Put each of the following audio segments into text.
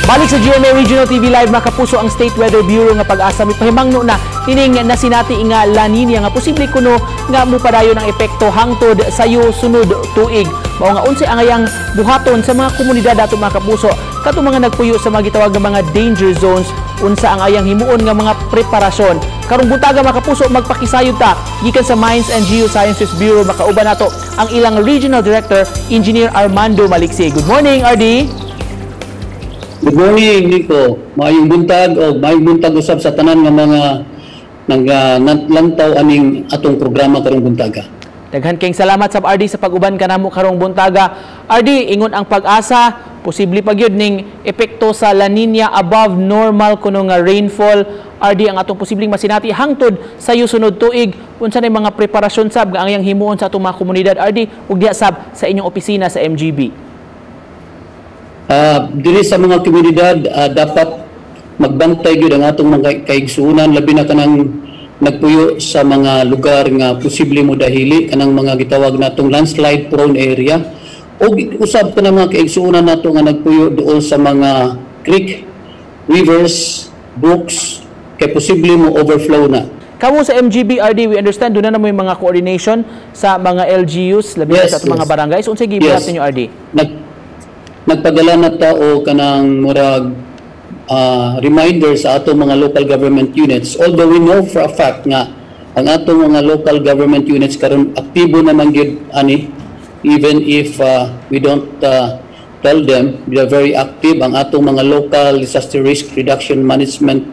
Balik sa GMA Regional TV Live, mga kapuso, ang State Weather Bureau nga PAGASA mipahimangno na tining nasinati nga La Nina nga posible kuno nga mupadayon ang epekto hangtod sayo sunod tuig. Mao nga unsay angayang buhaton sa mga komunidad ato, mga kapuso, kato mga nagpuyo sa mga gitawag nga mga danger zones, unsa ang ayang himuon nga mga preparasyon? Karong buntaga, mga kapuso, magpakisayod ta gikan sa Mines and Geosciences Bureau. Makauban nato ang ilang Regional Director, Engineer Armando Maliksi. Good morning, RD. Good morning, Nico. Maayong buntag o maayong buntag usab sa tanan nga mga naglantaw aning atong programa karong buntaga. Daghan kayong salamat sa RD sa pag-uban kanamo karong buntaga. RD, ingon ang PAGASA, posible pa gyud ning epekto sa La Nina, above normal kuno nga rainfall. RD, ang atong posibleng masinati hangtod sa sunod tuig. Unsa nay mga preparasyon sab nga angayang himuon sa atong mga komunidad, RD, ug diha sab sa inyong opisina sa MGB? Diri sa mga komunidad, dapat magbantay gyud ang atong mga kaigsuonan, labi na kanang nagpuyo sa mga lugar nga posible mo dahili, kanang mga gitawag natong landslide prone area, ug usab kanang mga kaigsuonan nato nga nagpuyo duol sa mga creek, rivers, brooks, kay posible mo overflow na. Kamo sa MGB, RD, we understand duna na moy mga coordination sa mga LGUs, labi na sa atong mga barangays. Unsay gibuhat ninyo, RD? Nagpadala na ta o kanang murag reminder sa atong mga local government units, although we know for a fact nga ang atong mga local government units karon aktibo naman gyud ani. Even if we don't tell them, they are very active. Ang atong mga local disaster risk reduction management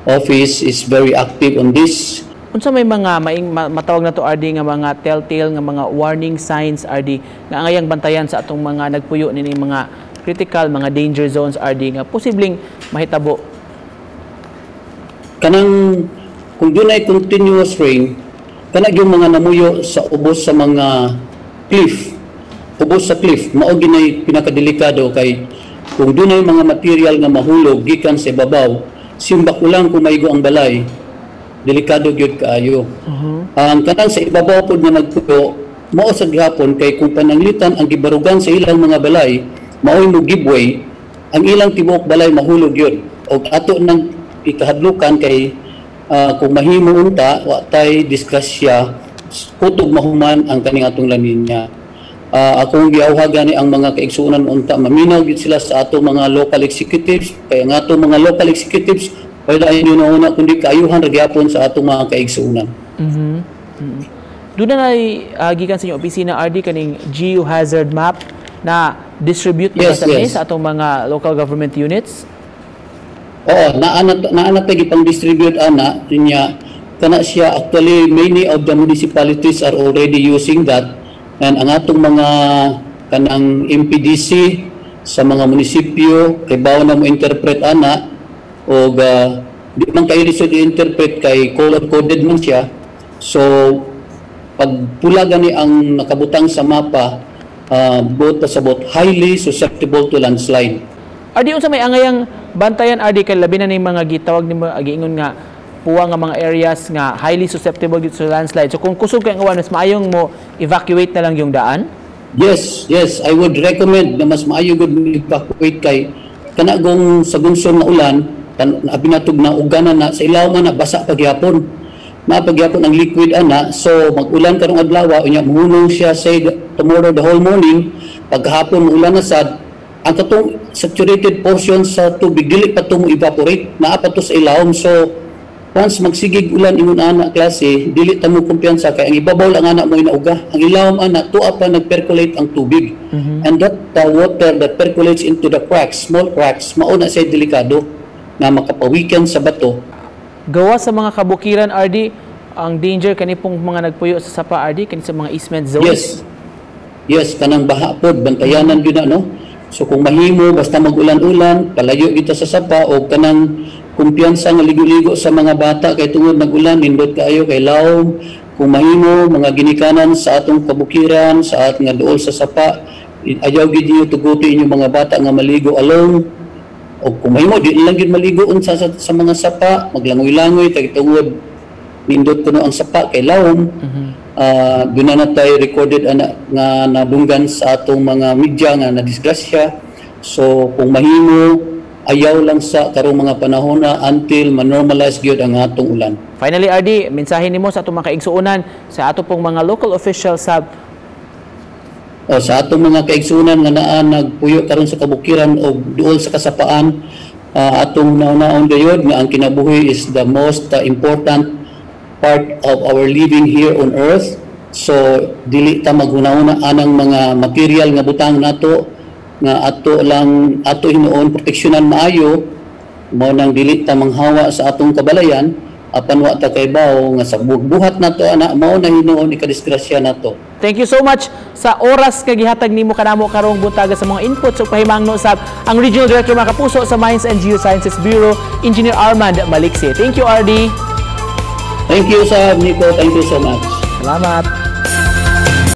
office is very active on this. Unsa may mga matawag na to, RD, nga mga telltale nga mga warning signs, RD, nga angayang bantayan sa atong mga nagpuyo nining mga critical mga danger zones, RD, nga posibleng mahitabo? Kanang kung dunay continuous rain, kana yung mga namuyo sa ubos sa mga cliff, ubos sa cliff, mao ginay pinakadelikado kay kung dunay mga material nga mahulog gikan sa ibabaw, simbak ulang kung maigo ang balay, delikado gyud kaayo. Ang kanang sa ibabaw pod nga nagpuyo, mao sa gihapon kay kung pananglitan ang gibarugan sa ilang mga balay maoy mo give way, ang ilang tibuok balay mahulog yun. Og ato nang ikahadlukan kay kung mahimo unta wa tay disgrasya kutog mahuman ang kaning atong La Nina. Akong giawhag gani ang mga kaigsuonan unta maminaw gid sila sa atong mga local executives, kay ang atong mga local executives wala inyo na una kundi kaayuhan ra gyapon sa atong mga kaigsuonan. Doon na gikan sa inyong opisina, RD, kaning geohazard map na distribute na sa sa atong mga local government units? Oo, naa na tay gipang distribute ana niya. Kana siya, actually many of the municipalities are already using that, and ang atong mga kanang MPDC sa mga munisipyo kay bawo na mo interpret ana, og di man kayo lisod i-interpret kay color coded man siya. So pag pula gani ang nakabutang sa mapa, buot sa bot highly susceptible to landslide. RD, unsa may angayang bantayan, RD, kay labi na ning mga gitawag nimo giingon nga puwang nga mga areas nga highly susceptible gyud sa landslide? So kung kusog kay ang uwan, mas maayong mo evacuate na lang yung daan? Yes, I would recommend na mas maayo gud mo evacuate kay kana gong sa gungson nga ulan kan abi natog na ugana na sa ilaw man na basa pagyapon. Naa pagyapon ang liquid ana, so mag-ulan karong adlaw, unya muhunong siya, say tomorrow the whole morning, paghapon muulan na sad, ang katong saturated portion sa tubig dili pa to mo evaporate, naa pa to sa ilawom. So once magsigig ulan ingon ana klase, dili ta mo kumpiyansa kay ang ibabaw lang ana mo inauga, ang ilawom ana tuwa pa nagpercolate ang tubig, and that water that percolates into the cracks, small cracks, mao na siya delikado nga makapawikan sa bato. Gawa sa mga kabukiran, RD, ang danger kani pong mga nagpuyo sa sapa, RD, kani sa mga easement zones? Yes, kanang baha pod bantayanan gyud na, no? So kung mahimo, basta mag-ulan-ulan, palayo kita sa sapa o kanang kumpiyansa nga ligo-ligo sa mga bata kay tungod nag-ulan, nindot kaayo kay lawom. Kung mahimo, mga ginikanan sa atong kabukiran, sa at nga duol sa sapa, ayaw gid niyo tuguti inyong mga bata nga maligo alone. O kung mahimo, di lang gid maligo unsa sa mga sapa, maglangoy-langoy kay tungod nindot kuno ang sapa kay lawom. Duna na tay recorded ana nga nadunggan sa atong mga media nga nadisgrasya. So kung mahimo, ayaw lang sa karong mga panahon na until ma-normalize gyud ang atong ulan. Finally, RD, mensahe nimo sa atong mga kaigsuonan, sa ato pong mga local officials sa O sa atong mga kaigsuonan nga naa nagpuyo karon sa kabukiran o duol sa kasapaan, atong nauna-on gayod nga ang kinabuhi is the most important part of our living here on earth. So dili ta maghuna-huna anang mga material nga butang nato, nga ato lang ato hinuon proteksyonan maayo. Mao nang dili ta manghawa sa atong kabalayan, apan wa ta kaybaw nga sa buhat nato ana, mao na hinuon ikadisgrasya nato. Thank you so much sa oras nga gihatag nimo kanamo karong buntaga sa mga inputs ug pahimangno sa ang Regional Director, mga kapuso, sa Mines and Geosciences Bureau, Engineer Armand Maliksi. Thank you, RD. Thank you sa Nico, thank you so much. Salamat.